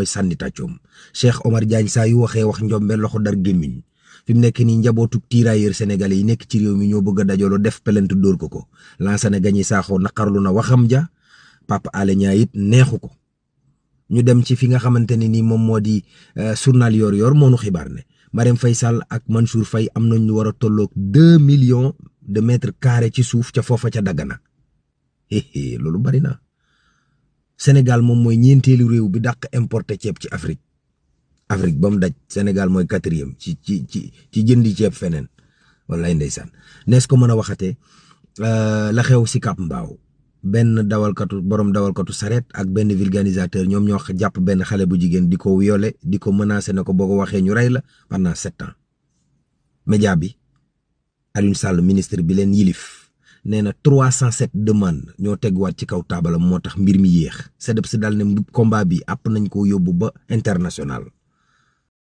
mooy sànni tàccoom Cheikh Omar Diagne saa yu waxee wax njombe loxo dar gémmiñ fi mu nekk nii njabootu tirailleurs sénégalais yi nekk ci réew mi ñoo bëgg a dajaloo def pelent dóor ko Lansana Gagny Sakho naqarlu na waxam ja Pape Alé Niang it neexu ko ñu dem ci fi nga xamante ne ni moom moo di journal Yoor moo nu xibaar ne Marème Faye Sall ak Mansour Faye am nañ lu war a tolloog 2 millions de mètres carrés ci suuf ca foofa ca Dagana loolu bari na Sénégal moom mooy ñeenteelu réew bi dàq importer ceeb ci Afrique ba mu daj Sénégal mooy 4e ci jëndi ceeb feneen wallaay ndeysaan nees ko mën a waxatee la xew si Cap Mbao benn borom dawalkatu saret ak benn vulgarisateur ñoom ñoo jàpp benn xale bu jigéen di ko violé di ko menacé ne ko boo ko waxee ñu rey la pendant 7 ans média bi Aliou Sall ministre bi leen yilif nee na 307 demandes ñoo teguwaat ci kaw taabalam moo tax mbir mi yéex CDEPS daal ne combat bi àpp nañ ko yóbbu ba international